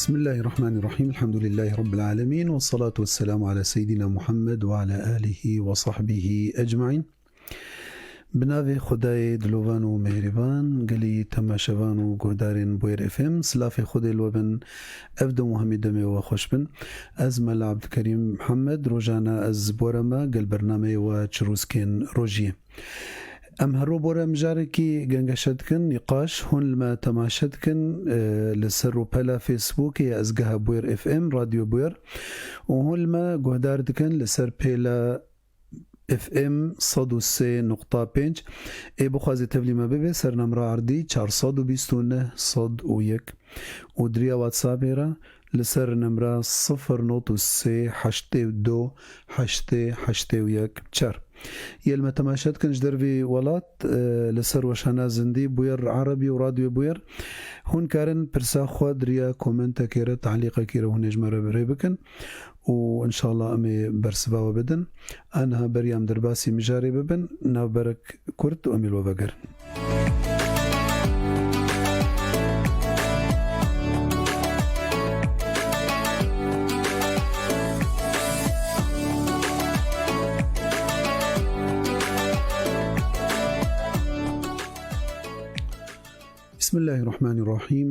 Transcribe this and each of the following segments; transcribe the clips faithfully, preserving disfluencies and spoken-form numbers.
بسم الله الرحمن الرحيم. الحمد لله رب العالمين. والصلاة والسلام على سيدنا محمد وعلى آله وصحبه أجمعين. Bi navê Xwedayê dilovan û mêhrîban, gelî temaşevan û guhdarên Bûyer F M, silafê Xwedê li we bin, ev dem û hemî demê we xweş bin. Ez Mela Abdulkerîm Mihemed, rojane ez ji bo re me gel bernameyê we Çirûskên Rojiyê. Em her ro bo re mijarekî gengeşe dikin, nîqaş, hûn li me temaşe dikin, e, li ser rûpela Facebookê ya Ezgeha Bûyer F M, Radyo Bûyer, û hûn li me guhdar dikin li ser pêla F M sed û sê nokta pênc. Ê bixwazê tevlî me bibe, ser nemra erdî çar sed û bîst û neh sed û yek û di riya WhatsAppê re li ser nemra sifir not û sê heştê û du heştê heştê û yek çar. Yê li me temaşe dikin ji dervî welat, e, li ser weşana zindî Bûyer Erebî û Radyo Bûyer, hûn karin pirsa xwe di riya komentekê re, talîqekê re hûn ê ji me re rê bikin û înşallah em ê bersiva we bidin. Aniha beriya em derbasî mijarê bibin, navberek kurt û em ê li we vegerin. بسم الله الرحمن الرحيم.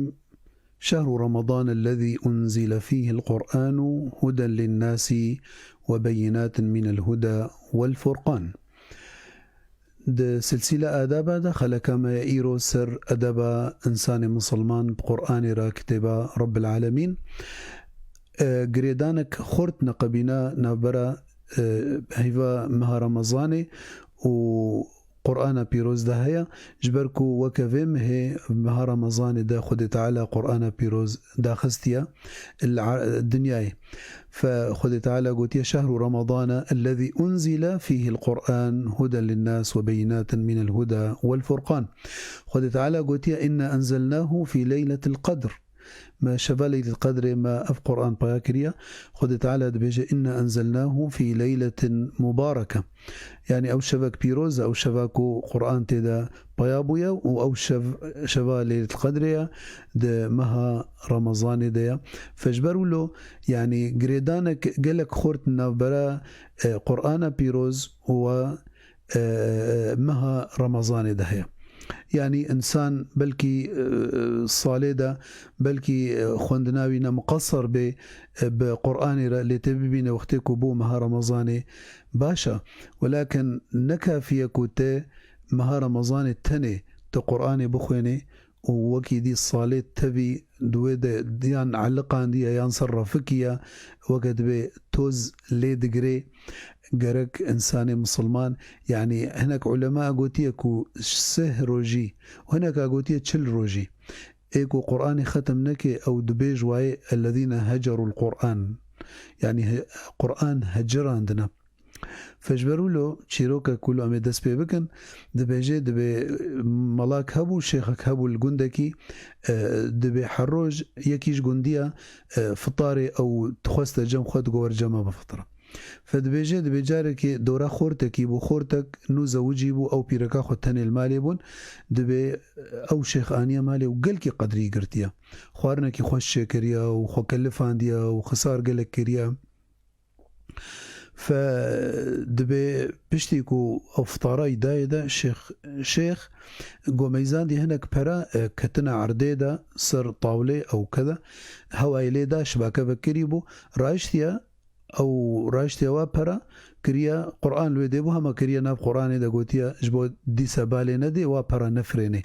شهر رمضان الذي أنزل فيه القرآن هدى للناس وبينات من الهدى والفرقان. Di silsîla adaba de xeleka me ye îro ser edeba însanê misilman bi Qur'anê re, kitêba Rabbil Alemîn. E, girêdanek xurt neqebîna navbera, e, heyva meha Remezanê û Qur'ana pîroz de heye, ji ber ku weke vê mehê, meha Remezanê de Xwedê Teala Qur'ana pîroz daxistiye li a-, dinyayê. Fe Xwedê Teala gotiye, "Şehru Remadana ellezî unzile fîhil Qur'an huden linnas ve beyinatin minel huda vel furqan." Xwedê Teala gotiye, "Inna enzelnahu fî leyletil qedr." Me şeva Leyletil Qedrê me ev Qur'an paya kiriye. Xwedê Teala dibêje, "Inna enzelnahu fî leyletin mubareke." Yani ew şevek pîroz e, ew şeva ku Qur'an tê de paya bûye û ew şev, şeva Leyletil Qedrê ye, di meha Remezanê de ye. Fe ji ber wilo, yani girêdanek gelek xurt navbera, e, Qur'ana pîroz û e, meha Remezanê de heye. Yani însan belkî, e, salê de belkî, e, xwendina wî ne miqesir bê, e, bi Qur'anê re, lê tê bibîne wextê ku bû meha Remezanê baş e. Welakin ne kafî ye ku te meha Remezanê tenê tu Qur'anê bixwênê û wekî dî salê tevî di wê de yan eliqandiye yan ser refikiye, weke dibê toz lê digirê. Gerek însanê misilman, yanî hinek ulema gotiye ku sih rojî, hinek a gotiye çil rojî, ê ku Qur'anê xetim neke, ew dibêj wayê, "Ellezîne hecerul Qur'an", yanî he-, Qur'an hecirandine. Fe ji ber wilo çîrokek wilo em ê dest pê bikin, dibêje, dibê malak hebû, şêxek hebû li gundekî, e, dibê her roj yekî ji gundiya, e, fitarê ew dixweste cem xwe, digo, "Wer cema bifitire." Fe dibêje, dibê carekê dora xortekî bû, xortek nû zewicî bû, ew pîreka xwe tenê li malê bûn, dibê ew şêx aniye malê û gelkî qedrî girtiye. Xwarinekî xweş çêkiriye û xwe kelifandiye û xisar gelek kiriye. Fe dibê piştî ku ew fitara yî dayê de şêx, şêx go meyzandî hinek pere, e, ketine erdê de ser tawlê ew kede, hewayê lê da, şibake vekirî bû, raiştiye, ew raiştiye wa pere kiriye, Qur'an li wê dê bû, hema kiriye nav Qur'anê de gotiye, "Ji bo dîse balê nedê, wa pere nefirênê."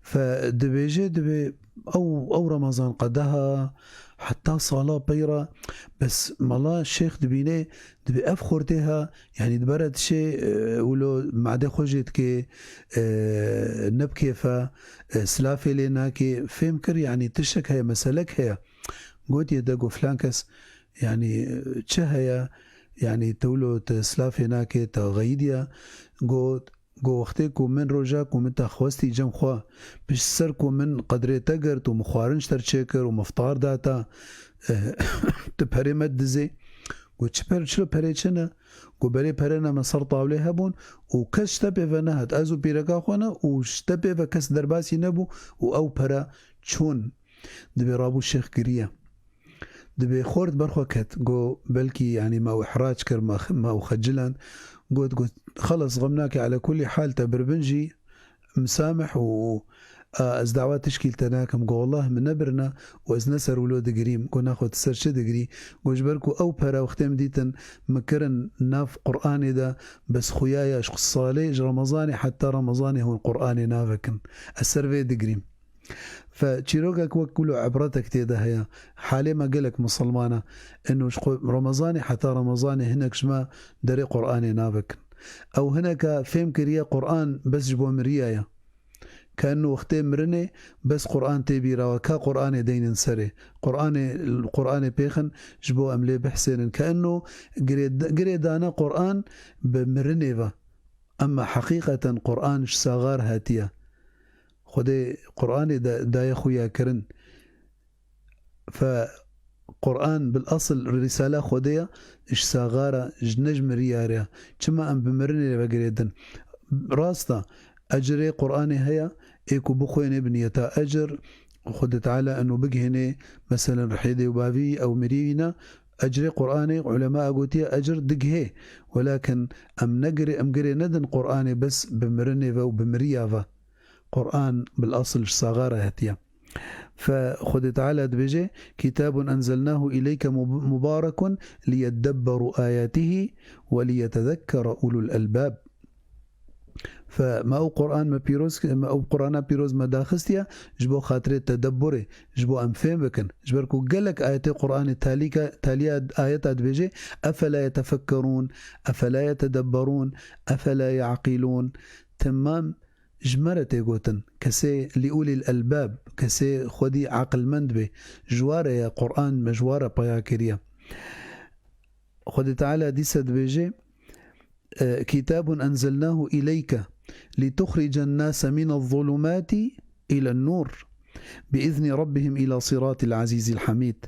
Fe dibêje, dibê ew, ew Remezan qedeha, heta sala peyra, bes mala şêx dibîne, dibê ev xortê ha, yanî dibere dişê, e, wilo made xwe jê dike, e, ne bi kêf e, e, silafê lê nake, fêm kir, yanî tiştek heye, meselek heye. Gotiye de go filan kes, yanî, e, çi heye, yanî te wilo te silafê nake, te xeyidiye, got, Go wextê ku min roja ku min te xwestî cem xwe, pişt ser ku min qedrê te girt û min xwarin ji te çêkir û min fitar da te, eh, tu perê me dizê. Go çi per, çilo perê çi ne? Go berê pere ne, me ser tawlê hebûn û kes ji te pê ve nehat. Ez û pîreka xwe ne û ji te pê ve kes derbasî nebû û ew pere çûn. Dibê rabû şêx giriye. Dibê xort berxwe ket, got, belkî, yanî, me ew ihrac kir, me, me ew xeciland. Got, got, xelas, xem nake, ele kulî hal te birbin jî, misamih û, a, ez dawa tişkî li te nakim. Got, wallah, min nebirina û ez ne ser wilo digirîm. Got, naxwe tu ser çi digirî? Got, ji ber ku ew pere wextê min dîtin, min kirin nav Qur'anê de, bes xuya ya ji salê, ji Remezanê heta Remezanê hûn Qur'anê navekin. Ez ser vê digirîm. Fe çîrokek wek wilo ibretek tê de heye. Halê me gelek misilman e. Ino ji xwe Remezanê heta Remezanê hinek ji me derê Qur'anê navekin. Ew hineka fêm kiriye Qur'an bes ji bo miriya ye. Ke ino wextê mirinê bes Qur'an tê bîra we. Ka Qur'anê deynin serê. Qur'anê, Qur'anê pêxin ji bo em lê bihsênin. Ke ino girê, girê dane Qur'an bi mirinê ve. Emma heqîqeten Qur'an ji saxar hatiye. Xwedê Qur'anê de daye xuya kirin. Fe Qur'an bil asil rîsala Xwedê ya, ji saxara, ji ne ji miriyar ya. Çima em bi mirinê ve girêdin? Rast e, ecirê Qur'anê heye, ê ku bixwênê bi niyeta ecir, Xwedê Teala eno bigihênê, meselen, rihê dê û bavî ew mirî wî ne, ecirê Qur'anê, ulema gotiye, ecir digihê. Welakin em negirê, em girê nedin Qur'anê bes bi mirinê ve û bi miriya ve. Qur'an bil asil ji saxara hetiye. Fe Xwedê Teala dibêje, "Kitabun enzelnahu ileyke mub-, mubarekun liyeddebberu ayatihi ve liyetezekkere ulul elbab." Fe me ew Qur'an me pîroz, me ew Qur'ana pîroz me daxistiye ji bo xatirê tedebburê, ji bo em fêm bikin. Ji ber ku gelek ayetê Qur'anê talîka, taliya ayeta dibêje, "Efela yetefekkerûn, efela yetedebberûn, efela ye'qilûn." Temam ji me re tê gotin, kesê li ulîl elbab, kesê xwedî aqilmend bê, ji wa re ye Qur'an, me ji wa re peya kiriye. Xwedê Teala dîse dibêje, e, "Kitabun enzelnahu ileyke lituxricen nase minez zulumati ilen nur bi izni rabbihim ila siratil azizil hamid."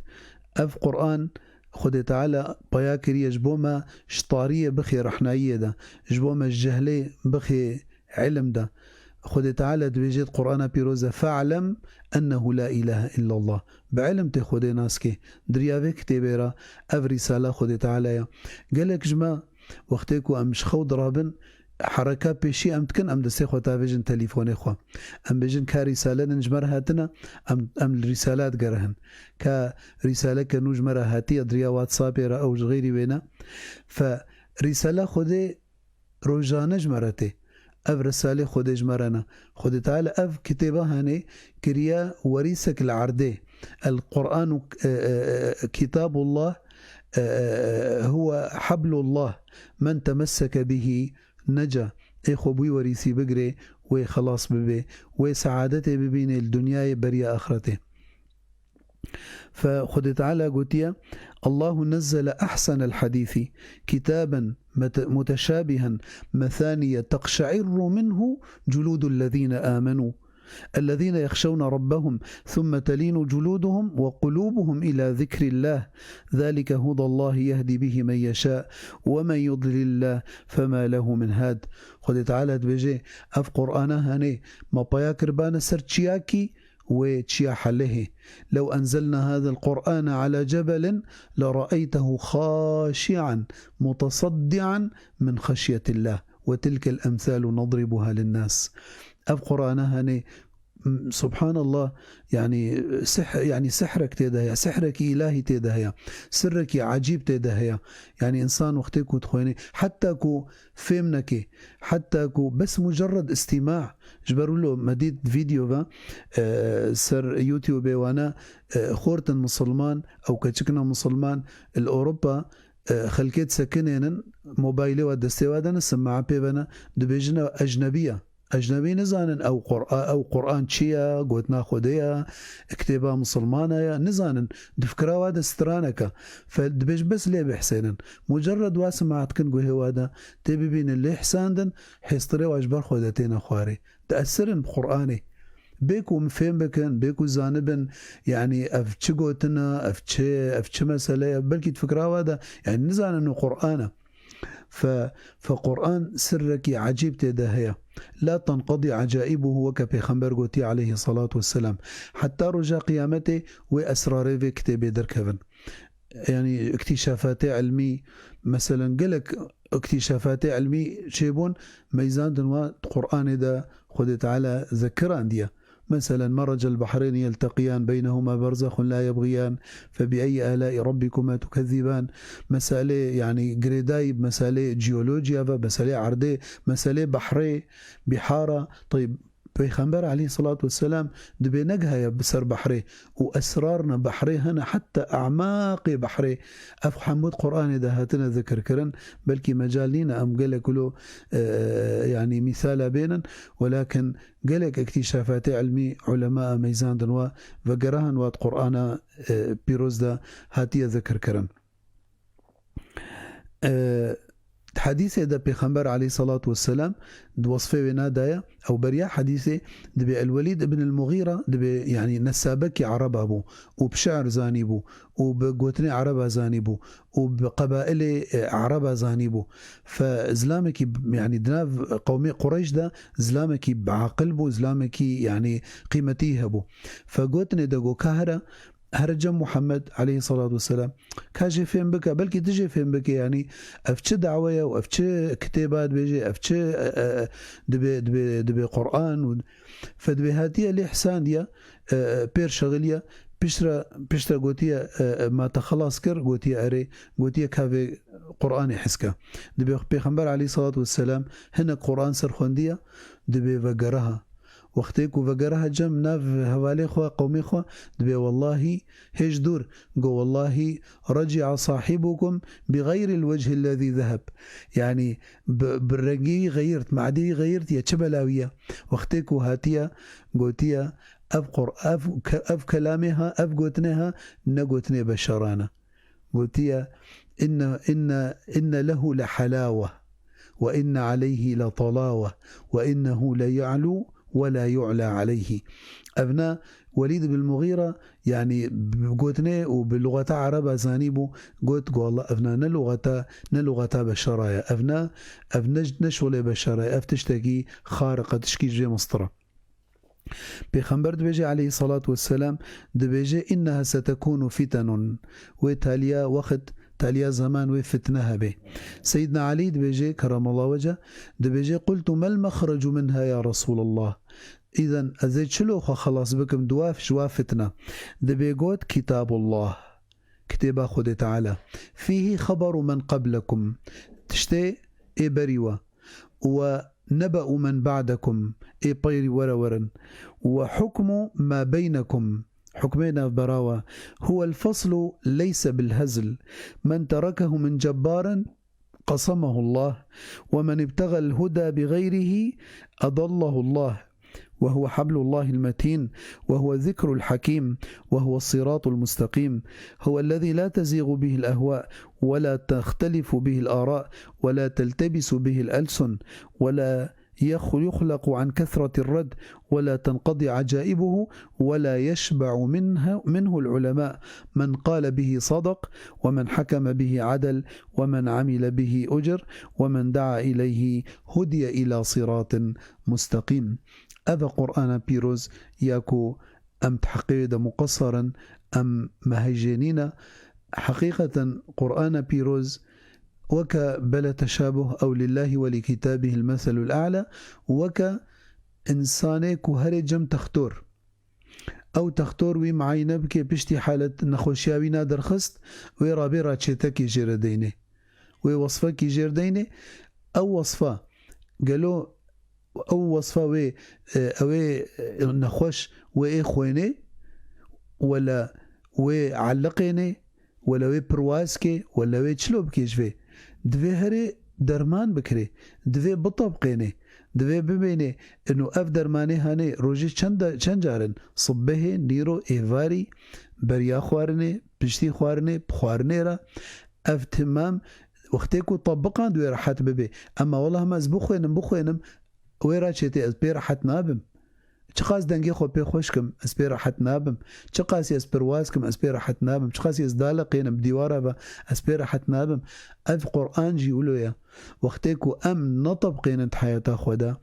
Ev Qur'an Xwedê Teala peya kiriye ji bo me ji tariyê bixê rehnayiyê de, ji bo me ji cehlê bixê ilim de. Xwedê Teala dibêje di Qur'ana pîroz de, "Fe'lem ennehu la ilahe illallah." Bi ilim tê Xwedê nas kê. Di riya vê kitêbê re ev rîsala Xwedê Teala ya. Gelek ji me wextê ku em ji xew dirabin, hereka pêşî em dikin, em destê xwe tavêjin telîfonê xwe. Em bêjin ka rîsale din ji me re hatine, em, em li rîsala digerihin. Ka rîsaleke nû ji me re hatiye, di riya WhatsAppê re ew ji xeyrî wê ne. Fe rîsala Xwedê rojane ji me re tê. Ev risalê Xwedê ji me re ne. Xwedê Teala ev kitêba hanê kiriye werîsek li erdê. El Qur'anu, e, e, e, Kitabullah, e, e, huwe hablullah. Men temesseke bihi neca. Ê xwe bûyî werîsî bigirê, wê xelas bibê. Wê seadetê bibînê li dinyayê beriya axretê. Fe Xwedê Teala gotiye, "Allahu nezzele ahsenel hadîsî kitaben mete-, muteşabihen, methaniye, teqşe'irru minhu culudul lezîne âmenû, ellezîne yexşewne rabbehum, thumme telînu culuduhum ve qulûbuhum ilâ zikrillâh. Zalike hudallahi yehdi bihi men yeşâ, ve men yudlilillah, fema lehu min had." Xwedê Teala dibêje, ev Qur'ana hanê me peya kiribane ser çiyakî, wê çiya helehê. "Lew enzelna hazel Qur'ane ala cebelin leraeytehu xaşi'an mutasaddi'an min xeşyetillah ve tilkel emsalu nedribuha linnâs." Ev Qur'ana hanê, m-, subhanallah, yani sihr, yani sihrek tê de heye, sihrekî ilahî tê de heye, sirrekî ecîb tê de heye. Yani insan wextê ku dixwêne, heta ku fêm neke, heta ku bes mucerred îstîma, ji ber wilo me dît vîdeo ve, e, ser YouTubeê wane, e, xortin misilman, ew keçikina misilman, li Ewropa, e, xelkê disekinênin, mobaylê we destê we de ne, semae pê ve ne, dibêjin ew ecnebî ye. Ecnebî nizanin ew Qur'a-, ew Qur'an çi ye, gotina Xwedê ye, kitêba misilmana ye, nizanin. Di fikra we de straneke. Fe dibêj bes lê bihsênin. Mucerred wa sima dikin guhê we de, tê bibînin lê hsandin, hêstirê we ji ber xwe de têne xwarê. Diesirin bi Qur'anê. Bê ku em fêm bikin, bê ku zanibin, yanî ev çi gotin e, ev çi, ev çi mesele ye, belkî di fikra we de, yanî nizanin û Qur'an e. Fe, fe Qur'an sirrekî ecîb tê de heye. La tenqedî ecaibuhu, weke Pêxember gotiye aleyhi salatu vesselam. Heta roja qiyametê wê esrarê vê kitêbê derkevin. yanî îktîşafatê ilmî, meselen gelek îktîşafatê ilmî çêbûn, meyzandin wa di Qur'anê de Xwedê Teala zekirandiye. Meselen, "Merec el-behreyni yelteqiyan, beynehuma berzexun la yebğiyan, febieyyi alâi rabbikuma tukezziban." Meselê, yanî girêdayî bi meselê jeolojiya ve, meselê erdê, meselê behrê, bihara. Teyb, Peyxember aleyhissalatu vesselam dibê negihaya bi ser behrê û esrarna behrê hene, heta emaqê behrê. Ev hemû di Qur'anê de hatine zikirkirin. Belkî mecal nîne em gelek wilo, e, yanî mîsala bênin, welakin gelek îktîşafatê ilmî ulema meyzandin wa, vegerahan wa di Qur'ana, e, pîroz de hatiye zikirkirin. E, di hedîsê de Pêxember aleyhissalatu vesselam di wesfê wê nadaye, ew beriya hedîsê dibê El-Welîd ibn el-Mughîra dibê, yanî nesabekî Ereba bû û bi şi'r zanîbû û bi gotinê Ereba zanîbû û bi qebailê, e, Ereba zanîbû. Fe zilamekî, yanî di nav qewmê Qureyş de zilamekî bi aqil bû, zilamekî, yanî qîmetî hebû. Fe gotinê de got, "Ka here, here cem Muhammed aleyhissalatu vesselam, ka jê fêm bike, belkî tu jê fêm bike, yanî ev çi dawe ye û ev çi kitêba dibêje, ev çi, e, e, dibê, dibê, dibê Qur'an û." Fe dibê hatiye lê hisandiye, e, e, pêr şexiliye, piştre, piştre gotiye, e, e, "Ma te xelas kir?" Gotiye, "Erê." Gotiye, "Ka vê Qur'anê his ke." Dibê Pêxember aleyhissalatu vesselam hinek Qur'an ser xwendiye, dibê vegeriha. Wextê ku vegeriha cem nav hevalê xwe, qewmê xwe, dibê, "Wellahî, hêj dûr, go wellahî, reci'a sahibukum bi ghayril wechil lezî zeheb." Yanî bi, bi rengî wî xeyirt, madî wî xeyirt, ya çi bela wî ye? Wextê ku hatiye, gotiye, "Ev Qur-, ev ke-, ev kelamê ha, ev gotinê ha, ne gotinê beşeran e." Gotiye, "Inne, inne, inne lehu le halawe, ve inne aleyhi le talawe, ve innehu le yu'lu ve la yu'la aleyhi." Evna Welîd bin Mughîra, yanî bi gotinê û bi luxeta Ereba zanîbû, got, go Allah, evna ne luxeta, ne luxeta beşera ye. Evna, ev ne, ne şolê beşera ye. Ev tiştekî xariq e, tişkî ji vê mistir e. Pêxember dibêje aleyhissalatu vesselam, dibêje, "Inneha setekunu fitenun." Wê taliya wext, taliya zeman wê fitne hebe. Seyyidna Elî dibêje, keramallahu wece, dibêje, "Qultu mel mexrecu minha ya Resulallah?" Îden ez ê çilo xwe xelas bikim di wa, ji wa fitne? Dibê got, "Kitabullah." Kitêba Xwedê Teala. "Fîhî xeberu men qeblekum." Tiştê ê berî we. "Ve nebe'u men ba'dekum." Ê peyrî were werin. "Ve hukmu ma beynekum." Hukmê navbera we. "Huwel faslu leyse bil hezl. Men terekehu min cebbarin qasamahu Allah. Ve men ibtegal huda bi gayrihi adallahu Allah. Ve huve hablullah il metin. Ve huve zikrul hakim. Ve huve siratul mustakim. Huve lezî la tezigu bihil ehva. Ve la tehtelifu bihil ara. Ve la teltebisu bihil elsun. Ve la يخ-، يخلق عن كثرة الرد ولا تنقضي عجائبه ولا يشبع منه، منه العلماء. من قال به صدق، ومن حكم به عدل، ومن عمل به أجر، ومن دعا إليه هدي إلى صراط مستقيم. Ev e Qur'ana pîroz ya ku em di heqê wê de muqesser in, em mehejê nîne. Heqîqeten Qur'ana pîroz weke bele teşabuh ew lillahi we li kitabihil meselul a'la, weke însanê ku herê cem textor. Ew textor wî muayene bike, piştî halet nexweşiya wî naderxist, wê rabê raçêtekê jê re deynê. Wê wesfekî jê re deynê. Ew wesfa, gelo ew wesfa wê, e, ew ê, e, nexweş wê ê xwênê, wele wê eliqênê, wele wê pirwaz kê, wele wê çilo bikê ji vê. Divê herê derman bikirê, divê bitebqênê, divê bibênê, ino ev dermanê hanê rojê çend, çend car in? Sibehê, nîro, êvarî, beriya xwarinê, piştî xwarinê, bi xwarinê re. Ev timam wextê ku tebiqand wê rehet bibê. Ema wela hema ez bixwênim, bixwênim, wê re çêtê ez pê rehet nabim. Çiqas dengê xwe pê xweş kim, ez pê rehet nabim. Çiqasî ez pirwaz kim, ez pê rehet nabim. Çiqasî ez daliqênim bi dîwara ve, ez pê rehet nabim. Ev Qur'an jî wilo ye. Wextê ku em netebqênin di heyata xwe de,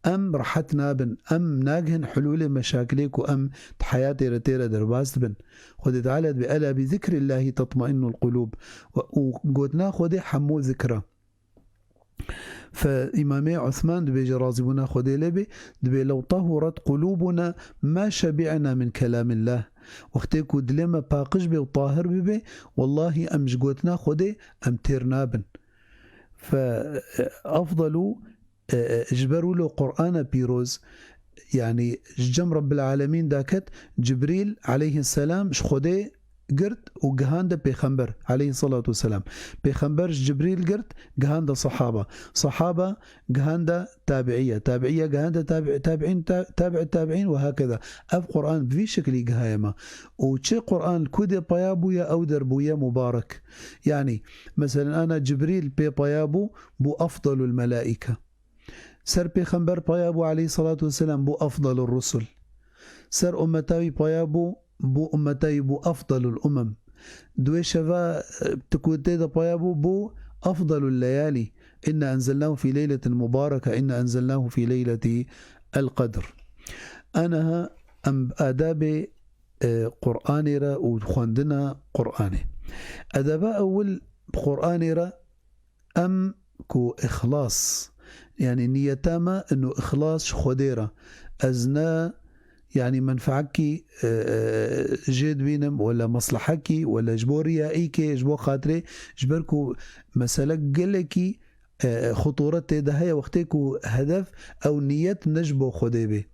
em rehet nabin, em nagihin hulûlê meşakilê ku em di heyatê re tê re derbas dibin. Xwedê Teala dibê, "Ela bi zikrillahî tatmainnul qulûb." Û gotina Xwedê hemû zikr e. Fe Îmamê Osman dibêje, razîbûna Xwedê lê bê, dibê, "Lew tahuret qulûbuna ma şebi'na min kelamillah." Wextê ku dilê me paqij bê û tahir bibe, wellahî em ji gotina Xwedê em têr nabin. Fe, e, afdalu, e, e, ji ber wilo Qur'ana pîroz, yanî ji cem Rabbil Alemîn daket, Cibrîl aleyhisselam ji Xwedê girt û gihande Pêxember aleyhissalatu vesselam. Pêxember ji Cibrîl girt, gihande sahaba. Sahaba gihande tabiiye. Tabiiye gihande tabi-, tabiîn, ta-, tabi'i tabiîn ve hakeza. Ev Qur'an bi vî şeklî gihaye me. Û çi Qur'an ku dê paya bûye, ew der bûye mubarek. Yanî, meselen, ana Cibrîl pê paya bû, bû afdalul melaîke. Ser Pêxember paya bû aleyhissalatu vesselam, bû afdalur rusul. Ser ummeta wî paya bû, bû ummeta wî, bû afdalul umem. Di wê şeva, e, tu ku tê de paya bû, bû afdalul leyalî. Inna enzelnahu fî leyletin mubareke, inna enzelnahu fî leyleti el qedr. Aniha em adabê, e, Qur'anê re û xwendina Qur'anê. Edeba ewil bi Qur'anê re em ku îxlas, yanî niyeta me ino îxlas ji Xwedê re. Ez ne, yanî menfeekî, e, e, jê dibînim, wele meslehekî, wele ji bo riyaîkê, ji bo xatirê, ji ber ku mesele gelekî, e, e, xuturet tê de heye, wextê ku hedef ew niyet ne ji bo Xwedê bê.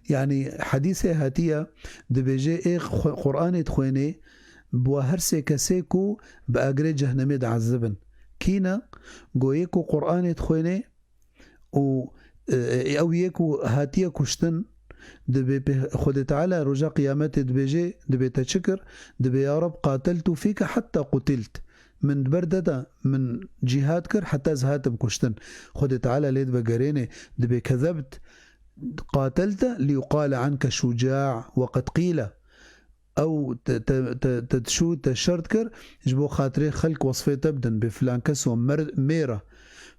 Yanî hedîsê hatiye, dibêje, ê xwe-, Qur'anê dixwênê, bi her sê kesê ku bi agirê cehnemê diezibin. Kî ne? Go yê ku Qur'anê dixwênê û, e, e, ew yê ku hatiye kuştin, dibê pê-, Xwedê Teala roja Qiyametê dibêje, dibê te çi kir? Dibê, "Ya Reb, qateltu fîke hetta qutilt." Min di ber te de min cîhad kir, heta ez hatim kuştin. Xwedê Teala lê divegerêne, dibê, "Kezebt, qatelte liyuqale anke şuca ve qed qîle." Ew te, te, te, te dişû, te şer dikir, ji bo xatirê xelk wesfê te bidin, bê filan kes o mer-, mêr e.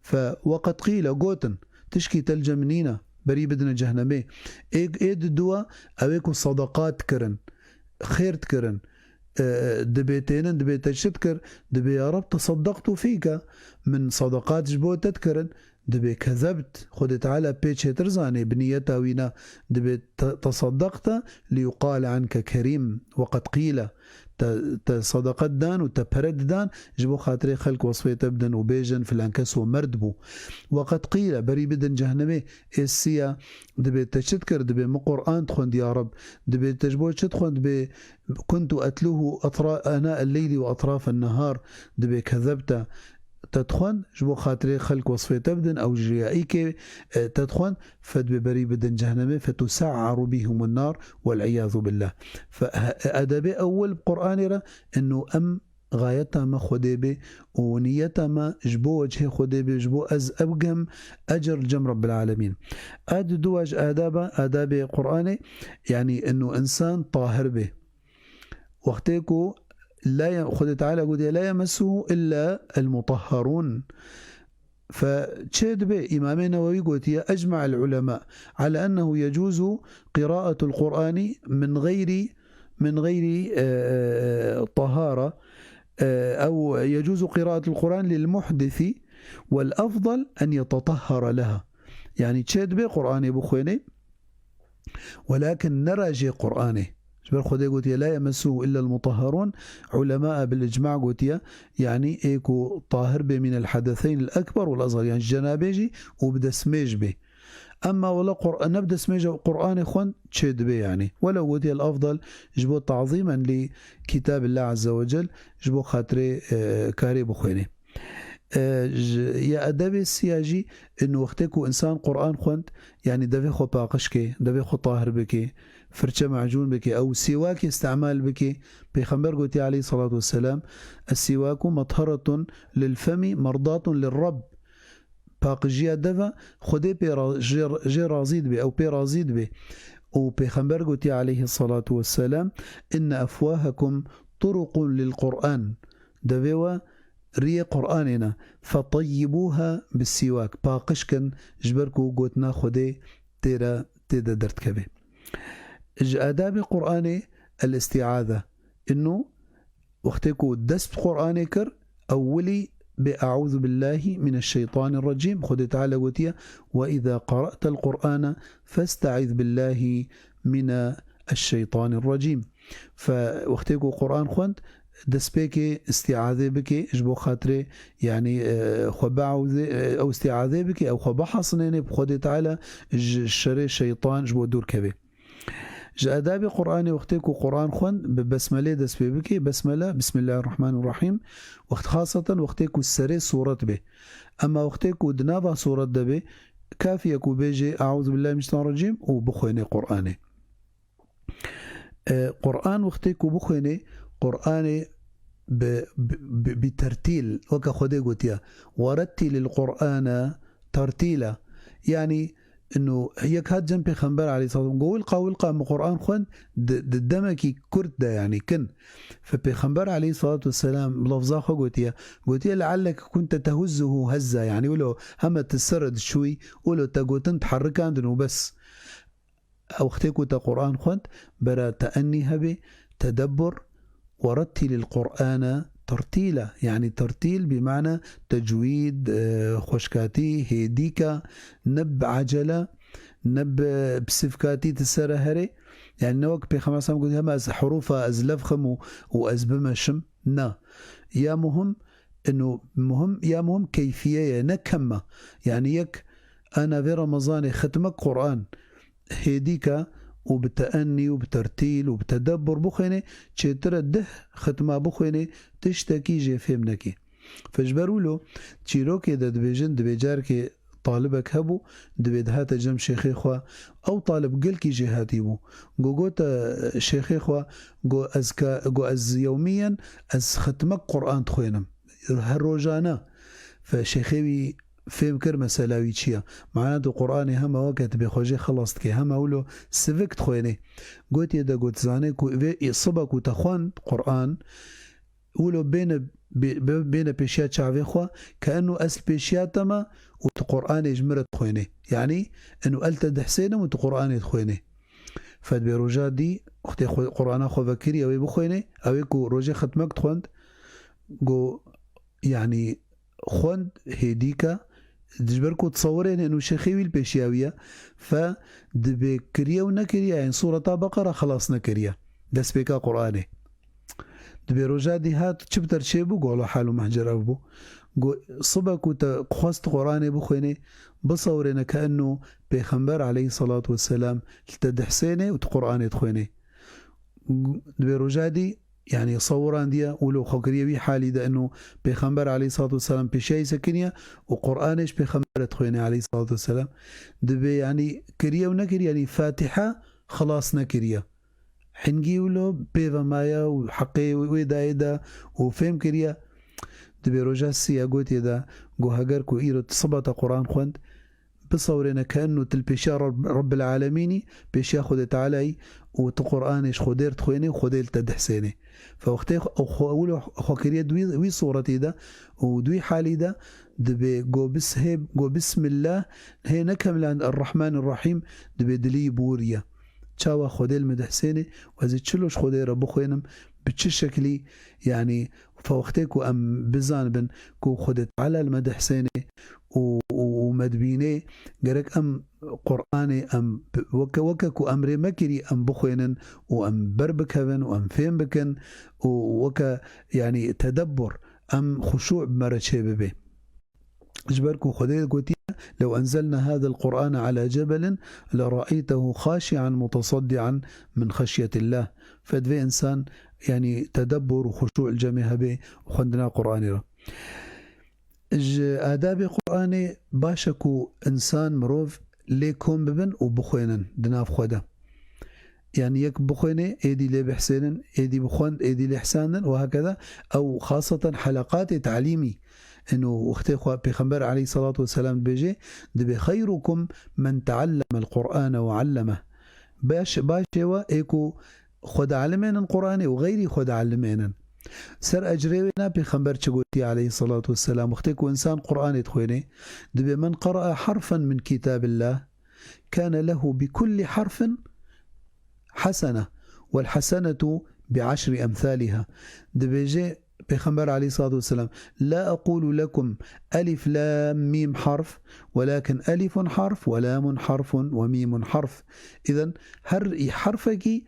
Fe ve qed qîle, gotin, tişkî te li cem nîne, berî bidine cehnemê. Ê, ê diduwa, ew ê ku sedeqat kirin, xêr dikirin, e, dibê tênin, dibê te çi dikir? Dibê, "Ya Reb, teseddaqtu fîke." Min sedeqat ji bo te dikirin. Dibê kezebt, Xwedê Teala pê çêtir zanê, bi niyeta wî ne. Dibê te-, teseddaqte liyuqale anke kerîm ve qed qîle. Te, te sedeqet dan û te pere didan, ji bo xatirê xelk wesfê te bidin û bêjin, "Filan kes o merd bû." Ve qed qîle, berî bidin cehnemê, ê siya, dibê te çi dikir? Dibê min Qur'an dixwend, ya Reb. Dibê te ji bo çi dixwend? Dibê kuntu etluhu atra-, ana el-leyli ve atrafen nehar. Dibê kezebte. Te dixwend ji bo xatirê xelk wesfê te bidin, ew ji riyaîkê, e, te dixwend, fe dibê berî bidin cehnemê, fetusa'aru bihimun nar, vel iyadu billah. Fe, e, edebê ewil bi Qur'anê re, ino em gayeta me Xwedê bê û niyeta me ji bo wecihê Xwedê bê, ji bo ez ew gem ecr li cem Rabbil Alemîn. A diduwa ji adaba, adabê Qur'anê, yanî ino insan tahir bê. Wextê ku la ye-, Xwedê Teala gotiye, "La yemesuhu illa el-mutahharun." Fe çê dibe, Îmamê Newewî gotiye, "Ecma'el ulema ala ennehu yecuzu qira'atul Qur'ani min gayri, min gayri, e, e, tahara, e, ew yecuzu qira'atul Qur'an lil muhdisi vel afdal en yetetahhara leha." Yanî çê dibe Qur'anê bixwêne, welakin ne rajê Qur'anê. Ji ber Xwedê gotiye, "La yemesuhu illa el-mutahharun." Ulema bil icma gotiye, yanî ê ku tahir bê min el-hadeseyn el-ekber vel-asgar, yanî ji cenabê jî û bi destmêj bê. Emma wela Qur-, ne bi destmêj Qur'anê xwend çê dibe yanî. Welew gotiye el-afdal ji bo tazîmen li kitabillah azze ve cel, ji bo xatirê, e, karê bixwêne. E, ji, ya edebê siya jî, in wextê ku insan Qur'an xwend, yanî devê xwe paqij ke, devê xwe tahir bike, firçe macûn bike, ew sîwakê îstemal bike. Pêxember gotiye aleyhissalatu vesselam, "Es-sîwaku metharatun lil femi merdatun lir Rebb." Paqijiya deva Xwedê pê ra-, jê, jê razî dibe, ew pê razî dibe. Û Pêxember gotiye aleyhissalatu vesselam, "Inne efwahekum turuqun lil Qur'an." Devê we riyê Qur'anê ne. Feteyyibuha bisiwak. Paqij kin, ji ber ku gotina Xwedê tê re, tê de derdikeve. Ji adabê Qur'anê el-isti'aze. Inu wextê ku dest bi Qur'anê kir, ewilî bê "Eûzu billahi mineşşeytanirrecîm". Xwedê Teala gotiye, "Ve izâ qara'tel Qur'ane festeiz billahi mineşşeytanirrecîm". Fe wextê ku Qur'an xwend, destpêkê isti'azê bike, ji bo xatirê, yanî, e, xwe biewzê, e, ew isti'azê bike, ew xwe bihasinêne bi Xwedê Teala ji şerê şeytan ji bo dûr keve. Ji adabê Qur'anê, wextê ku Qur'an xwend, bi besmelê dest pê bike, besmele, Bismillahirrahmanirrahîm, wext xaseten wextê ku serê sûret bê. Ema wextê ku di nava sûret de bê, kafiye ku bêjê "Eûzu billahi mineşşeytanirrecîm" û bixwêne Qur'anê. E, Qur'an wextê ku bixwêne, Qur'anê bi, bi, bi, bi tertîl, weke Xwedê gotiye, "Werettilil Qur'ane tertîla." Yanî, inu yek hat cem Pêxember aleyhisselam, go, "Wilqa, wilqa min Qur'an xwend di, di demekî kurt de, yanî kin." Fe Pêxember aleyhissalatu vesselam bi lafza xwe gotiye, gotiye, "Lealleke kunte tehuzzuhu hezza", yanî wilo heme tu ser diçûyî, wilo te gotin diherikandin û bes. Ew wextê ku te Qur'an xwend, bera teennî hebe, tedebbur, "Werettilil Qur'ane tertîla." Yanî tertîl bi mana tecwîd, e, xweşkatî, hêdîka, ne bi acele, ne bi pisîvkatî tu ser herê. Yanî ne wek Pêxember sallam gotiye, "Hema ez hurûfa ez levxim û, û ez bimeşim." Na. Ya muhim, inu muhim, ya muhim keyfiye ye, ne kemme. Yanî yek ana vê Remezanê xitmek Qur'an hêdîka û bi teennî û bi tertîl û bi tedebbur bixwêne, çêtir e dih xitma bixwêne, tiştekî jê fêm nekê. Fe ji ber wilo çîrokê de dibêjin, dibê carkê talibek hebû, dibê dihate cem şêxê xwe, ew talib gelkî jêhatî bû. Go gote şêxê xwe, go ez ka, go ez yewmiyen, ez xitmek Qur'an dixwênim. Her rojane. Fe şêxê wî fêm kir mesela wî çi ye. Mana tu Qur'anê hema weke tu bê xwe jê xelas dikê, hema wilo sivik dixwênê. Gotiye de got, zanê ku vê sibe ku te xwend Qur'an, wilo bêne, bê-, bê-, bêne pêşiya çavê xwe, ke eno ez li pêşiya te me û tu Qur'anê ji min re dixwênê. Yanî, eno el te dihsênim û tu Qur'anê dixwênê. Fe dibê roja dî, wextê xwe, Qur'ana xwe vekiriye wê bixwênê, ew ê ku rojê xitmek dixwend, go, yanî, xwend hêdîka, ji ber ku tesewirê ne û şêxê wî li pêşiya wî ye, fe dibê kiriye û nekiriye, yanî sûreta Beqera xelas nekiriye, destpêka Qur'anê. Dibê roja dî hat, çi bi te re çêbû, go, wela hal û mehcer ev bû. Go, sibe ku te xwest Qur'anê bixwênê, bisewirêne ke eno Pêxember aleyhisselatu vesselam li te dihsênê û tu Qur'anê dixwênê. Dibê roja dî, yanî sewirandiye, wilo xwe kiriye wî halî de eno Pêxember aleyhisselatu vesselam pêşiya wî sekiniye û Qur'anê ji Pêxember re dixwênê aleyhisselatu vesselam. Dibê, yanî, kiriye û nekiriye, yanî Fatiha xelas nekiriye. Hingî wilo pê ve maye û heqê wê dayê de û fêm kiriye. Dibê roja sisiya gotiye de, go, heger ku îro tu siba te Qur'an xwend, bisewirêne ke eno tu li pêşiya Reb-, Rebbil Alemînî, pêşiya Xwedê Tealayî û tu Qur'anê ji Xwedê re dixwênê û Xwedê li te dihsênê. Fe wextê xwe, ew xwe, wilo xwe kiriye di wî, wî sûretî de û di wî halî de, dibê go bis-, hê, go Bismillah, hê nekemland Errahmanirrahîm, dibê dilî bûriye. Çawa Xwedê li min dihsênê û ez ê çilo ji Xwedê re bixwênim, bi çi şeklî, yanî, fe wextê ku em bizanibin ku Xwedê Teala li me dihsênê û, û, û me dibînê, gerek em Qur'anê em bi, weke, weke ku emrê me kirî em bixwênin û em berbikevin û em fêm bikin û weke, yanî, tedebbur, em xuşû bi me re çêbibe. Ji ber ku Xwedê gotiye, "Lew enzelna hadel Qur'ane ala cebelin lera'eytehu xaşi'an mutesaddi'an min xeşyetillah." Fe divê însan, yanî, tedebbur û xuşû li cemê hebe û xwendina Qur'anê re. Ji adabê Qur'anê baş e ku însan, mirov lê kom bibin û bixwênin di nav xwe de. Yanî yek bixwêne, êdî lê bihsênin, êdî bixwend, êdî lê hsandin û hakeza. Ew xaseten heleqatê talîmî. Eno wextê xwe Pêxember aleyhisselatu vesselam dibêje, dibê, "Xeyrukum men teallemel Qur'ane ve allemeh." Baş, baş ê we ê ku xwe dialimênin Qur'anê û xeyrî xwe dialimênin. Ser ecrê wê ne Pêxember çi gotî aleyhissalatu vesselam, wextê ku insan Qur'anê dixwênê, dibê, "Men qara'a harfen min kitabillah, kana lehu bi kulli harfin hasene, wel hasenetu bi aşri emsaliha." Dibêje Pêxember aleyhissalatu vesselam, "La aqulu lekum elif lam mim harf, welakin elifun harf, ve lamun harfun, ve mimun harf." Îden her harfekî,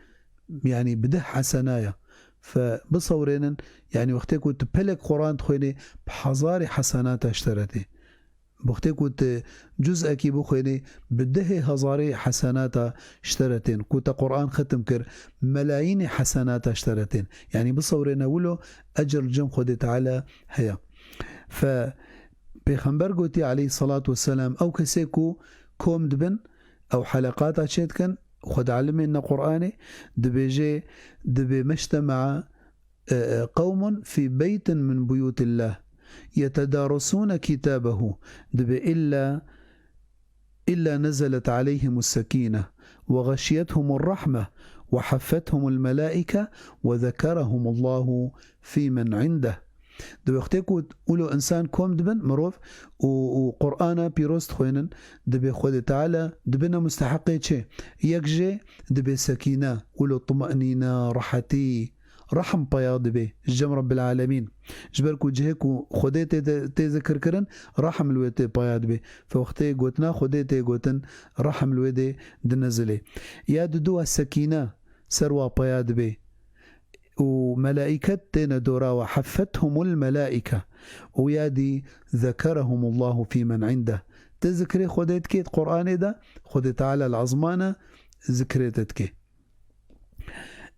yanî bi deh hesena ye. Fe bisewrênin, yanî wextê ku tu pelek Quran dixwênê, bi hezarê hesenata ji te re tê. Wextê ku tu cuz'ekî bixwênê, bi dehê hezarê hesenata ji te re tên. Ku te Quran xetim kir, melayînê hesenata ji te re tên. Yanî bisewrêne wilo ecr li cem Xwedê Teala heye. Fe Pêxember gotî aleyhissalatu vesselam, ew kesê ku kom dibin, ew heleqata çêdikin, xwe dialimêne Qur'anê, dibêje, dibê meştema, e, e, qewmun fî beytin min buyutillah yetedarusûne kitabehu, dibê illa, illa nezelet aleyhimus sekîne ve xeşiyethumur rahme ve heffethumul melaike ve zekerehumullahu fî men indeh. Di wextê ku wilo insan kom dibin, mirov, û, û Qur'ana pîroz dixwênin, dibê Xwedê Teala dibine musteheqê çi? Yek jê dibê sekîne, wilo tumenîne, rehetî, rehm peya dibê ji cem Rebbil Alemîn. Ji ber ku cihê ku Xwedê tê de, tê zikirkirin, rehm li wê tê peya dibê. Fe wextê gotina Xwedê tê gotin, rehm li wê dê dinizilê. Ya diduwa sekîne ser wa peya dibê. û melaiket têne dora we, heffethumul melaike, û ya dî zekerehumullahu fî men indeh. Ti zikrê Xwedê dikê di Qur'anê de, Xwedê Teala li ezmana zikrê te dikê.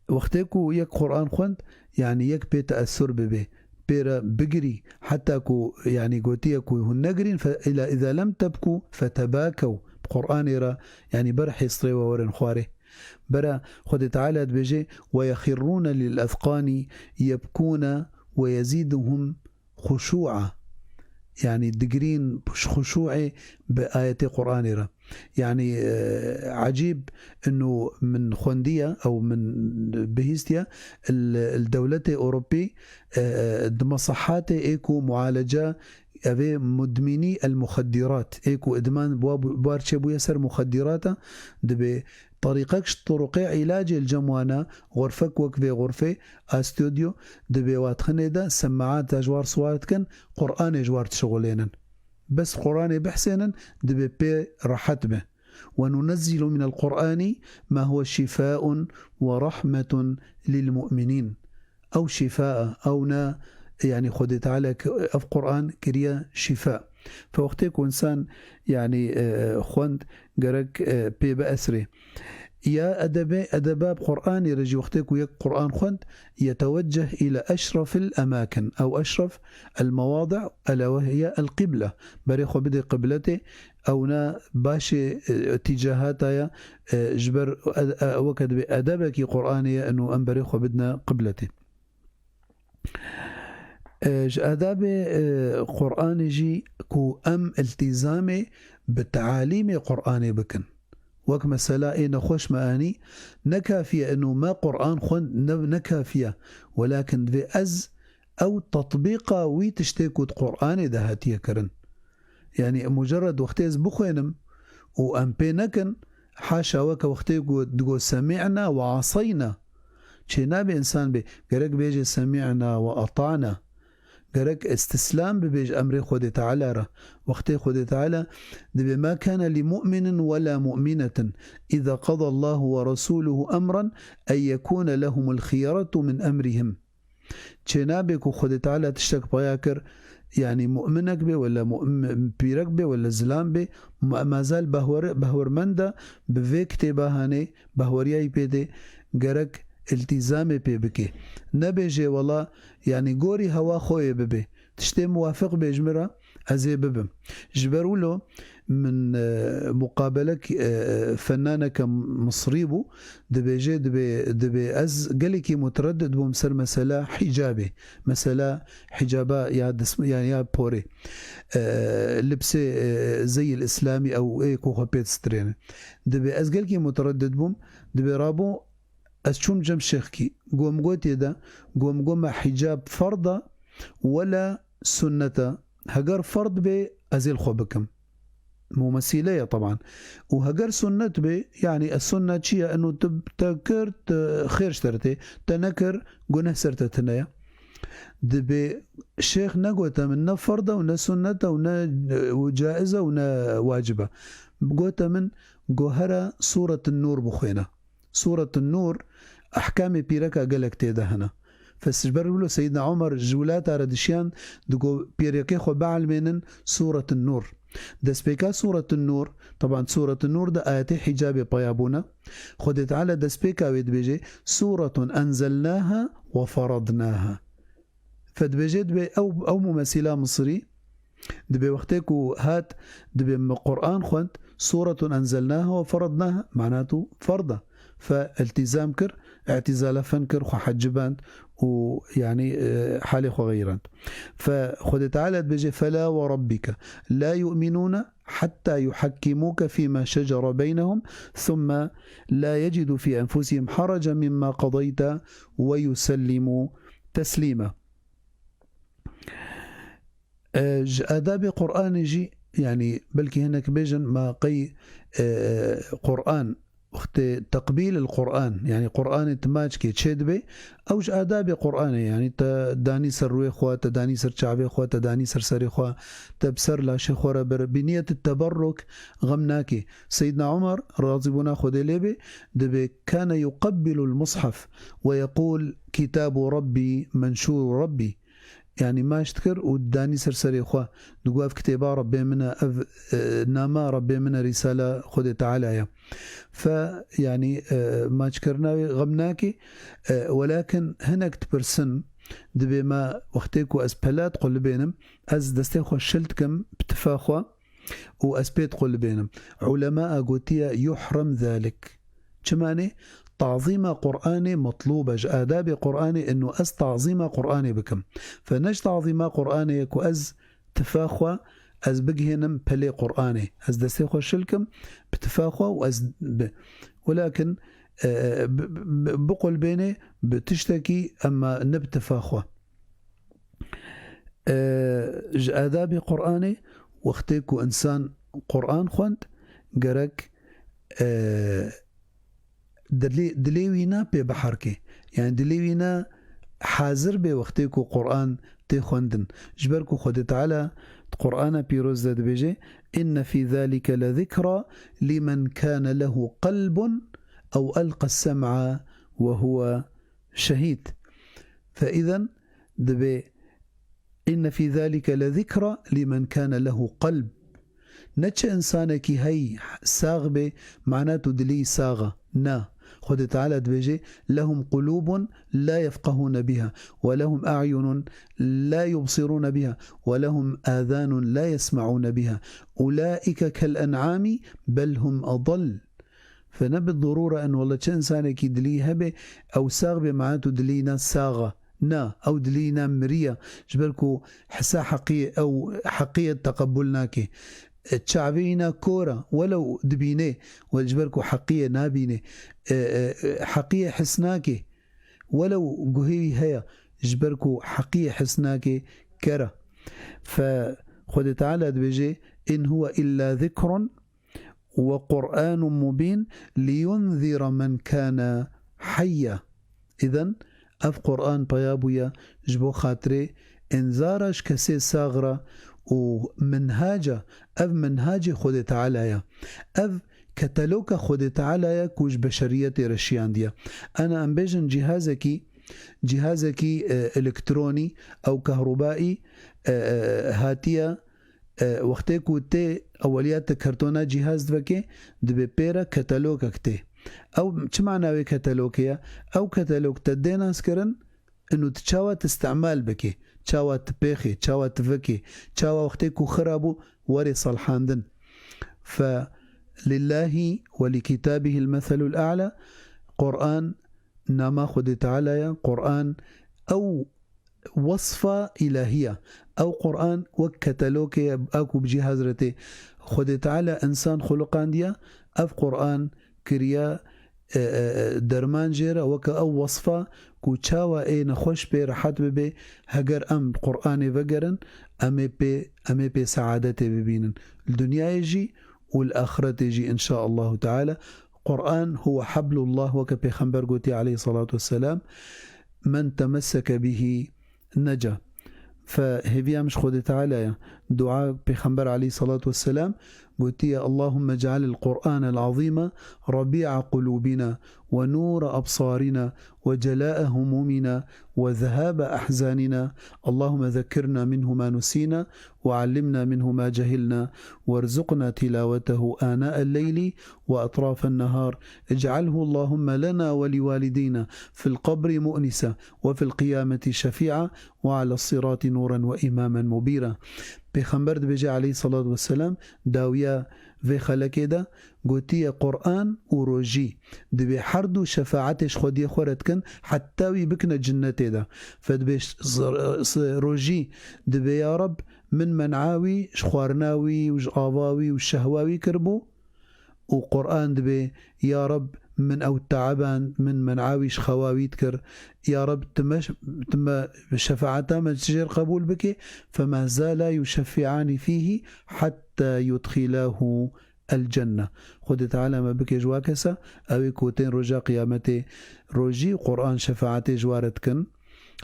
Wextê ku yek Qur'an xwend, yanî yek pê teessur bibê, pê re bigirî, heta ku, yanî gotiye ku hûn negirîn, fe, ila iza lem tebku fetebakew, bi Qur'anê re, yanî ber hêstrê we werin xwarê. Bera Xwedê Teala dibêje, "Ve yexirrûne lil ezqanî yebkûne ve yezîduhum xuşû'a." Yanî digirîn xuşû'ê bi ayetê Qur'anê re. Yanî, e, ecîb inu min xwendiye ew min bihîstiye, li, li dewletê Ewropî, e, e, di mesehatê ê ku mualece evê mudmînî el muxeddirat, ê ku idman bi wa bu-, bar çêbûye ser muxeddirata, dibê terîqek ji turuqê îlacê li cem wan e, xurfek wek vê xurfê, a stûdyo, dibê wa dixinê de, semaata ji war siwar dikin, Qur'anê ji war dişixulênin. Bes Qur'anê bihsênin, dibê pê rehet be. "Ve nunezzilu minel Qur'ani ma huve şifaun ve rahmetun lil mu'minîn." Ew şifa e, ew ne, yanî Xwedê Teala ki ev Qur'an kiriye şifa. Fe wextê ku insan, yanî, e, xwend gerek, e, pê biesrê. Ya edebê, edeba bi Qur'anê re jî wextê ku yek Qur'an xwend, yetewecceh île eşrefil emakin, ew eşref el mewadi' ele ve hiye el qîble. Berê xwe bidê qibletê, ew ne başê, e, tîcahata ye, e, ji ber ed-, e, weke dibê edebekî Qur'anê ye, eno em berê xwe bidine qibletê. E, ji edabê, e, Qur'anê jî ku em iltîzamê bi tealîmê Qur'anê bikin. Wek mesela ê nexweş me anî, ne kafiye eno me Qur'an xwend, ne, ne kafiye. Welakin divê ez ew tatbîqa wî tiştê ku di Qur'anê de hatiye kirin. Yanî mucerred wextê ez bixwênim û em pê nekin, haşa weke wextê ku digo semî'na ve aseyna. Çê nabe însan bê, gerek bêje semî'na ve ata'na. Gerek îstîslam bibe ji emrê Xwedê Teala re. Wextê Xwedê Teala dibê, "Ma kane li mu'minin ve la mu'minetin, iza qadallahu ve rasuluhu emran, en yekune lehumul khiyeretu min emrihim." Çênabe ku Xwedê Teala tiştek paya kir, yanî mu'minek be, wela mu'm-, pîrek be, wela zilam be, ma-, mazal behwer-, behwermend e, bi vê kitêba hanê, behweriyayî pê de, gerek iltîzamê pê bike. Nebêje, wela, yanî gorî hewa xwe yê bibe. Tiştê muwafiq be ji min re, ez ê bibim. Ji ber wilo min, e, muqabelek, e, fennaneke Misrî bû, dibêje, dibê, dibê ez gelekî mutereddid bûm ser mesela hicabê. Mesela hicaba ya dism-, ya, ya porê. E, libsê, e, zeyil îslamî ew ê ku xwe pê distrêne. Dibê ez gelekî mutereddid bûm, dibê rabû Ez çûm cem şêxkî. Go min gotiye de, go min go me hicab ferda wela sunneta. Heger ferd bê, ez ê li xwe bikim. Mumesîle ye teban. Û heger sunnet bê, yanî es sunne çi ye? Eno tu te kir, tu xêr ji te re tê. Te nekir, guneh ser te tune ye. Dibê şêx negote min ne ferda û ne sunneta û ne, û caize û ne wacibe. Gote min, go here Sûret Nûr bixwêne. Sûret Nûr, ehkamê pîreka gelek tê de hene. Fes ji ber wilo Seyyidna Omer ji wilata re dişiyan, digo pêrekê xwe bielmênin Sûret Nûr. Destpêka Sûret Nûr, teban Sûret Nûr de ayetê hicabê peya bûne. Xwedê Teala destpêka wê dibêje, "Sûretun enzelnâha ve feradnâha." Fe dibêje dibê ew, ew mumesîla Misirî, dibê wextê ku hat, dibê min Qur'an xwend, "Sûretun enzelnâha ve feradnâha", mana tu ferda. Fe iltîzam kir, îtîzala fen kir, xwe heciband û, yanî, e, halê xwe xeyirand. Fe Xwedê Teala dibêje, "Fela ve rabbike la yu'minûne hatta yuhakkimûke fîma şecere beynehum, thumme la yecidû fî enfusihim haracan mimma qadeyte ve yusellimû teslîma." E, ji adabê Qur'anê jî, yanî belkî hinek bêjin, ma qey, e, Qur'an, wextê teqbîl el Qur'an, yanî Qur'anê tu maçkê çê dibe, ew ji adabê Qur'anê, yanî te danî ser rûyê xwe, te danî ser çavê xwe, te danî ser serê xwe, te bi ser laşê xwe re bir, bi niyet teberruk, xem nake. Seyyidna Omer, razîbûna Xwedê lê be, dibe, "Kane yuqebbilul mushaf ve yeqûl, 'Kitabu Rabbî, menşûru Rabbî.'" Yanî maç dikir û danî ser serê xwe. Digo, "Ev kitêba Rebbê min e, ev, e, nama Rebbê min e, Rîsala Xwedê Teala ye." Fe, yanî, e, maçkirina wê xem nake. E, welakin hinek dipirsin, dibê me wextê ku ez pela diqulibênim, ez destê xwe şil dikim bi tifa xwe û ez pê diqulibênim. Ulema a gotiye, "Yuhrem zalik." Çi manê? Tazîma Qur'anê metlûb e. Ji adabê Qur'anê ino ez tazîma Qur'anê bikim. Fe ne ji tazîma Qur'anê ye ku ez tifa xwe ez bigihênim pelê Qur'anê. Ez destê xwe şil kim bi tifa xwe û ez bi-, welakin, e, bi-, bi-, biqulbênê bi tiştekî, emma ne bi tifa xwe. E, ji adabê Qur'anê, wextê ku insan Qur'an xwend, gerek, e, dilê, dilê wî ne pê biherkê. Yani dilê wî ne hazir bê wextê ku Qur'an tê xwendin. Ji ber ku Xwedê Teala di Qur'ana pîroz de dibêje, "Inne fî zalike le zikra limen kane lehu qelbun ew elqe sem'a ve huve şehîd." Fe îzen dibê, "Inne fî zalike le zikra limen kane lehu qelb." Ne çi insanekî hey sax bê, mana tu dilî sax e. Na. Xwedê Teala dibêje, "Lehum qulubun la yefqahune biha, ve lehum a'yunun la yubsirune biha, ve lehum azanun la yesma'une biha. Ulaike kel en'ami, bel hum adal." Fe ne bi dorûre in, wele çi insanekî dilî hebe, ew sax bê, mana tu dilî ne sax e. Na, ew dilî ne miriye. Ji ber ku hisa heqiyê, ew heqiyê teqebul nake. E, çavê wî ne kor e, welew dibîne, we ji ber ku heqiyê nabîne. E, e, e, heqiyê his nake, welew guhê wî heye, ji ber ku heqiyê his nake, ker e. Fe Xwedê Teala dibêje, "In huwe illa zikrun ve Qur'anun mubîn liyunzira men kane hayya." Îden ev Qur'an peya bûye ji bo xatirê înzara ji kesê sax re û minhaca, ev minhacê Xwedê Teala ye. Ev ketaloka Xwedê Teala ye ku ji beşeriyetê re şiyandiye. Ana em bêjin cîhazekî, cîhazekî, e, elektronî ew kehrubayî, e, e, hatiye, e, wextê ku tê eweliya te kartona cîhaz divekê, dibê pê re katalogek tê. Ew çi mana wê katalogê ye? Ew katalog te dê naskirin, inu tu çawa tu istimal bikê, çawa tu pêxê, çawa tu vekê, çawa wextê ku xira bû, werê salhandin. Fe lillahi ve li kitabihil meselul a'la, Qur'an nama Xwedê Teala ye, Qur'an ew wesfa îlahî ye. Ew Qur'an wek katalogê ye, a ku bi cîhaz re tê. Xwedê Teala însan xuliqandiye, ev Qur'an kiriye, e, e, e, derman jê re, weke ew wesfa ku çawa ê nexweş pê rehet bibe, heger em Qur'anê vegerin, em ê pê, em ê pê seadetê bibînin. Li dinyayê jî û li axiretê jî, inşaallahu teala. Qur'an huwe hablullah, weke Pêxember gotiye aleyhi salatu vesselam, "Men temesseke bihi neca." Fe hêviya min ji Xwedê Teala ye. Dua Pêxember aleyhi salatu vesselam gotiye, "Allahümme cealil Qur'anel azîme rabi'a qulûbina ve nûre absarina ve celâe humûmina ve zehâbe ahzanina. Allahümme zekirna minhu ma nusîna ve allimna minhu ma cehilna ve rzuqna tilawetehu ânâ'el leyli ve etrâfen nehâr. Ec'alhu Allahümme lena ve liwalidîna fil qabri mu'nisa ve fil qiyameti şefî'a ve ale's sirati nûren ve îmamen mubîra." Pêxember dibêje aleyhi salatu vesselam, dawiya vê xelekê de gotiye, Qur'an û rojî dibê her du şefaetê ji xwediyê xwe re dikin, heta wî bikine cinnetê de. Fe dibê s-, s-, rojî dibê, ya Reb, min men'a wî ji xwarina wî û ji ava wî û şehwa wî kiribû. Û Qur'an dibê, ya Reb, min ew te'eban, min men'a wî ji xewa wî dikir. Ya Reb, tu me, tu me şefaeta me ji jêr qebûl bike. Fema zala yuşeffi'ani fîhî hatta yudxîlahu el cenne. Xwedê Teala me bike ji wa kesa, ew ê ku tên roja qiyametê rojî Qur'an şefaetê ji wa re dikin,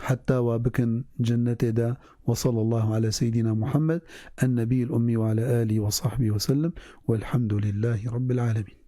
heta wa bikin cennetê de. Ve sallallahu ala seyyidina Muhammed, en nebiyil ummi ve ala alihi ve sahbihi ve sellem. Velhamdülillahi rabbil alemin.